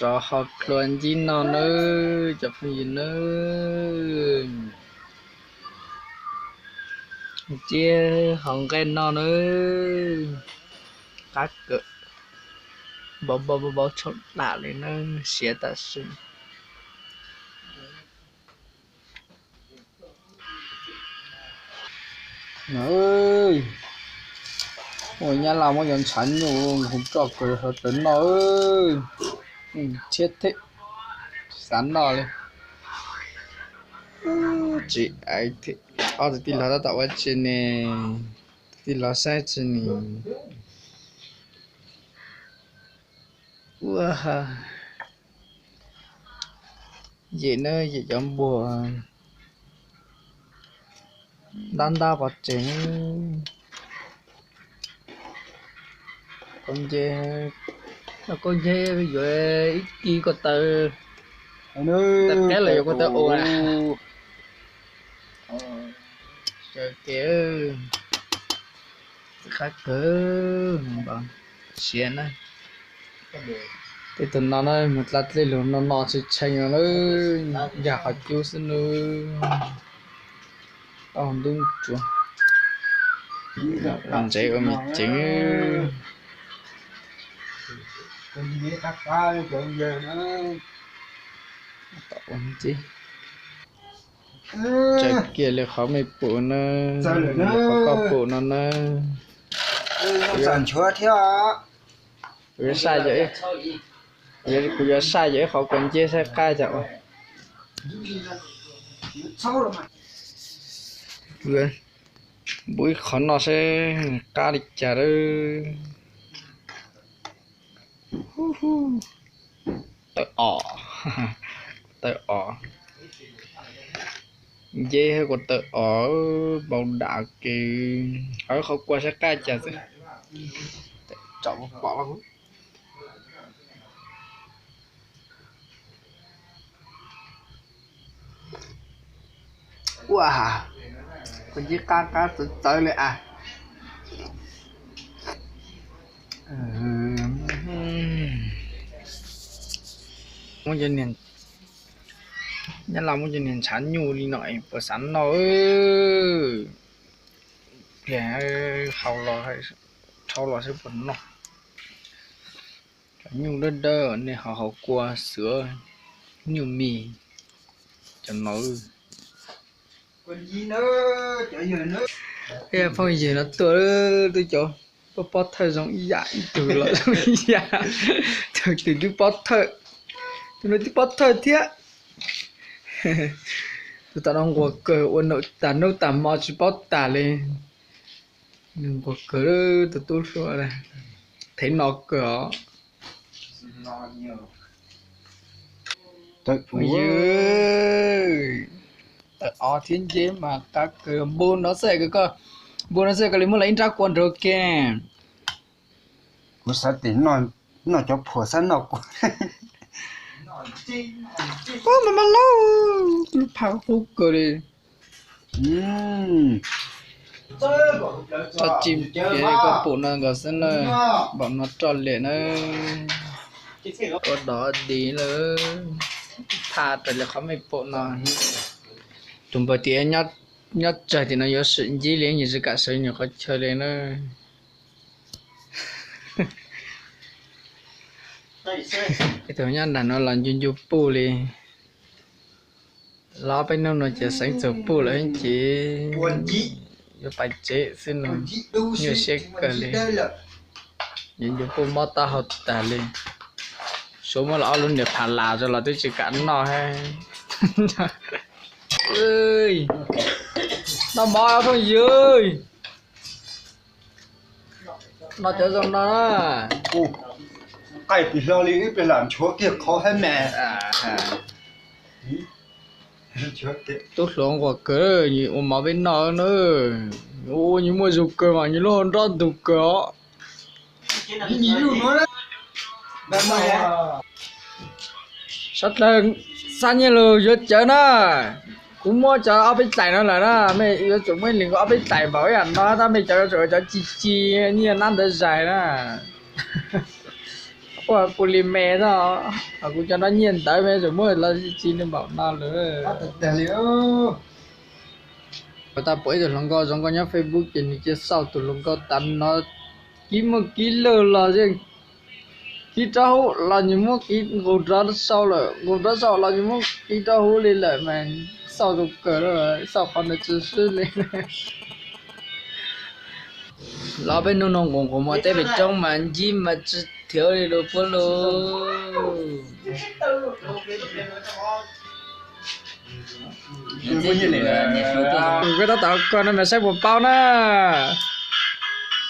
Rov ho plua ncib no nawb cov phooj ywg nawb. Ncib hauv nqaij no nawb. Qab kawg, npau npau npau tshaum dam li nawb, siav tam sim. Ua nyab laj muab cov ntshav nyuj hu roj kawg hauv tawv noj. Thiab thiab, xav noj li. Tsis, ob tug tij laug tab tom ua tsi ne? Tus tij laug saib tsi ne? Ua, yem na, yem cov npuag ntab ntab pov tseg. Khaub nce, khaub nce yuav ib ki ko taw, taw qab los yuav ko taw ua. Ces qab kawg, siav na. Tej tug no na mus dlaj dlej lug no no tshee tshee no na, yag qhov cub xwb nawb. Tau ntub tsuav, ntsev ua me ceev. Tsaws kiag li qhov mej pum na, qhov koj pum no na. Kuv yuav, kuv yuav saib yog ib qhov kua nceb saib qab cas ua. Npum ib qhov no saib qab li cas lawm. Tawv os, tawv os. Nceb kua tawv os, npau dam kev. Qhov kua saib qab cas xwb. Tsom pom. Ua, kua nceb qab qab txawv txawv li as. Nyab Laj muab cov niag ntshav nyuj li no es puas xav noj? Pliag hau los, rhaub los seb puas noj. Cov nyuj dawb dawb nej ho haus kua xwb, nyuj mis, cov no. Phooj ywg no tuaj, twb cov pob thawj zoo ib yam, ib tug los zoo ib yam, tus twg twb pob thawj, tus no twb pob thawj thiab. Tus tom no nquag kawg, ua tag hnub tag hmo tsis paub tas li. Nquag kawg, tus tub hluas, thev no kawg os. Phooj ywg, tawv os thiab nceb mas qab kawg. Npu no xwb, npu no xwb koj li muab los ib nrab kua nraud ke. Kuv xav tias noj cov phuam xab noj kua. Ub, mas mas lauj, lub phaj qub kawg li. Tso tsis kev koj pum no nkaus xwb na, npaum no roj liam na. Ua dog dig lawm, phaj raws li qhov mej pum no. Tus npawg tias nyob tsawg tim no yuav sim ncib li, nyias tsis kam sawv nyias qhov chaw li na. Ib tug nyob nram no los ncu ncu puj li. Los peb hnub no ces xeev txug puj lawm ces yuav pais tsev xwb no, nyuaj siab kawg li. Ncu ncu puj mob taub hau tag li. Suav muab los ob lub niag pha las rau los twb tsis kam noj. Noj mov phooj ywg. No cov zoo no na. Qaij pis hlo li ib pliag lam nchuav kiag qhov hab mas. Tub hluas nquag kawg, nws ua mov peb noj na. Ua nws muaj zug kawg mas nws lub hau nrob ntug kawg os. Sawv dlawg xa nyiaj lug yuav cawv na. Kuv muab cov ob peb tlaim no lawm na, mej yuav tsum muab ib leeg ob peb tlaim npaum ib yam no tab mej cov yuav tsum cov ci ci nyiaj nab ntawd zais na. Pus li me no, kuv cov no nyiaj ntawd me tseem muab los tsis li npaum no lawm. Kuv tau pom ib tug hluas nkauj zoo nkauj nyob Facebook ces nws cia xauj tus hluas nkauj tas no, kib muaj kib lawg los yeej kib rov hub los nws muab kib nqus rov sau lawm, nqus rov sau los nws muab kib rov hub li lawm mas xauj tus kawg, xauj qhov ntawd tsis swb li. Los peb nug nug nqus nqus mas teb pem roob mas ncib mas tsis thiav li lus puab lus. Koj tab tom koj no mas saib puas paub na.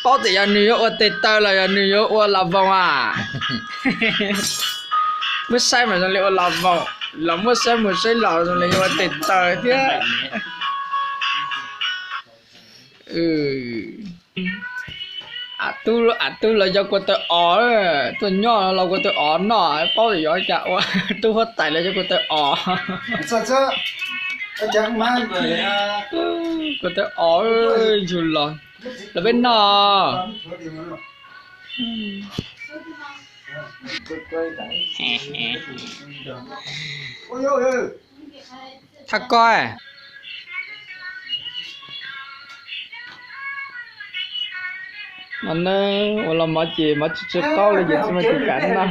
Paub tias yog nws yuav ua tes taw los yog nws yuav ua las voos a? Muab saib mas zoo li ua las voos, los muab saib mus saib los zoo li yuav ua tes taw thiab. Av tub los yog kua taw os, tuaj nyob los kua taw os noj, paub yog cas ua tub huab tais los yog kua taw os. Kua taw os, yug los, los peb noj. Thaj koj no ne, ua los mov ces mov tsis tsw qaub li ces tsis muaj tus kam noj.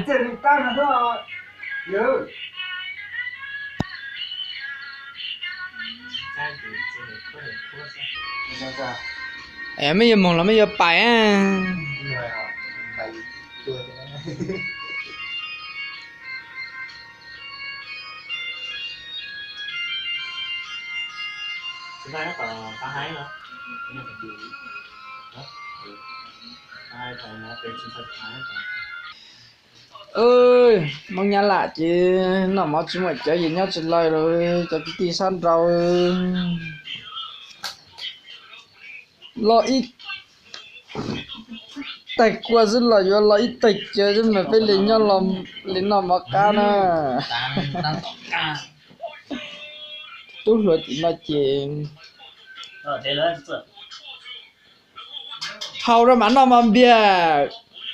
Es mej yuav moog los mej yuav pais? Moob Nyab Laj ces noj mov tsis muaj cawv ces nyob tsis laij lawm, cov kwv tij sab nraud. Los ib taig kua xwb los yuav los ib taig cawv xwb mas peb li nyob li noj mov qab na. Tub hluas tim no ces haus rau mam noj mov npiag,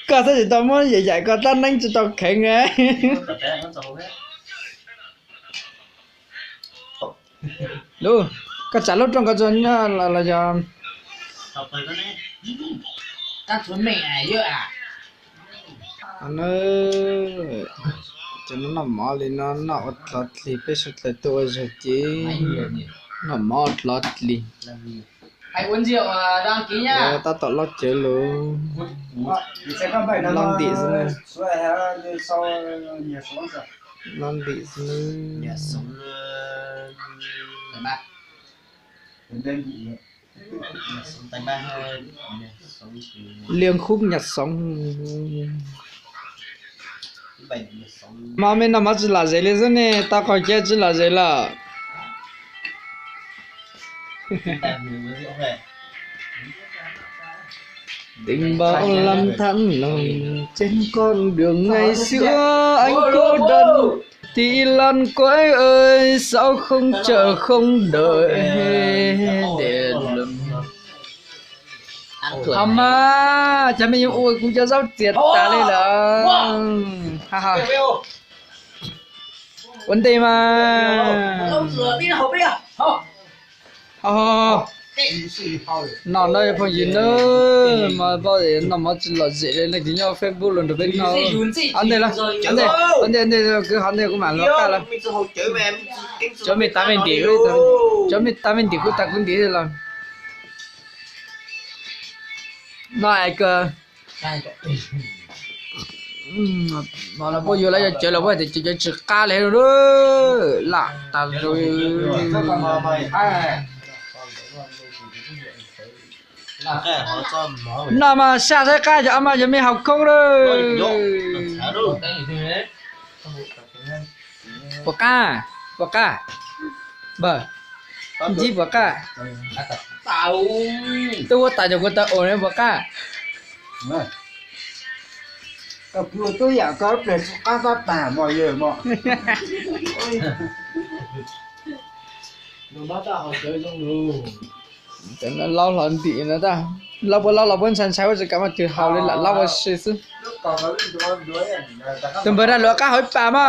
koj thiaj tsis tau muab yam yaim koj tab neeb tsis tau kheev. Lub, koj tsam lub rooj ko tso nyob los yog? Cov no noj mov li no noj ua dlov dlig, peb sawv daws tuaj ua zog ces noj mov ua dlov dlig. Tab tom loj cawv lawm, loj ntim xwb na. Loj ntim xwb na. Liaj khub nyas xoov. Mov me noj mov tsis lom zem li xwb ne, tau qaug cawv tsis lom zem lawm. Tình bao năm tháng năm trên con đường ngày xưa anh cô đơn, tí lăn quê ơi sao không chờ không đợi. Hos mas, cov me nyuam ua kuv cov zaub txias tas li lawm. Ua ntej mas. Noj no phooj ywg na, mas paub noj mov tsis lom zem li, leej twg nyob Facebook los nrog peb noj. Ua ntej, ua ntej, ua ntej, kwv hov ntej kuv mam los qaj lawm. Cov me tav me ntim, cov me tav me ntim kuv tas kuv ntim los. No es que no los puab yuav lawv cov cawv los puab hais tias cov cawv tsis qab li, lam tas zog. No mas saj saib qab cov ob mas yog me haus khoob lawm. Puas qab? Puas qab? Npawg, ntsib puas qab? Twb huab tais cov kuv tau ua ne puas qab? Koj pw tub yam koj pliag tsis qab tab tag mos yawg mos. Cov no laub hlo ntim no tag, laub puab laub los puab ntshai ntshai ua tsis kam mas twg haus li lam laub ua si xwb. Tus npawg na luag qab haus ib pas mas.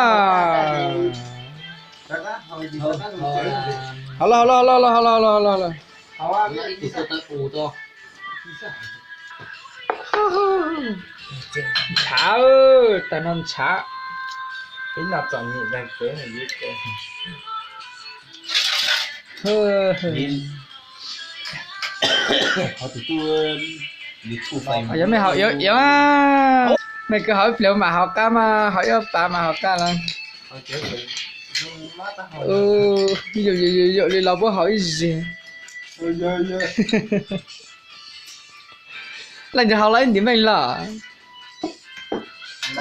Haus lawm, haus lawm, haus lawm, haus lawm, haus lawm, haus lawm. Ntshav, tag no ntshav. Yog mej haus iav iav, mej kws haus ib pliag mam haus qab mas, haus ib pas mas haus qab lawm. Yus yus yus li los puab haus ib zig. Leej twg haus los ib ntim meej los?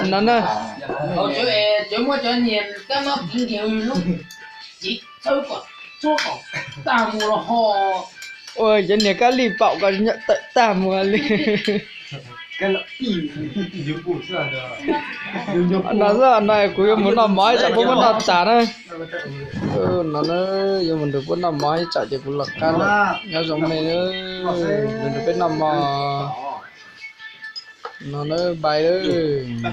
No na. Cov muab cov niag kab mob kiv nkiag lub cev txhawb kom tsuab kom tag mus los ho. Ua cov niag kab lij paum kom tawm tag mus li. No xwb no kuv yuav mus noj mov ib tsam puab muab noj tas na. No na, yuav mus nrug puab noj mov ib tsam ces kuv los qab lawm. Nyob zoo mej, nrug nrug peb noj mov. No na, bye lawm.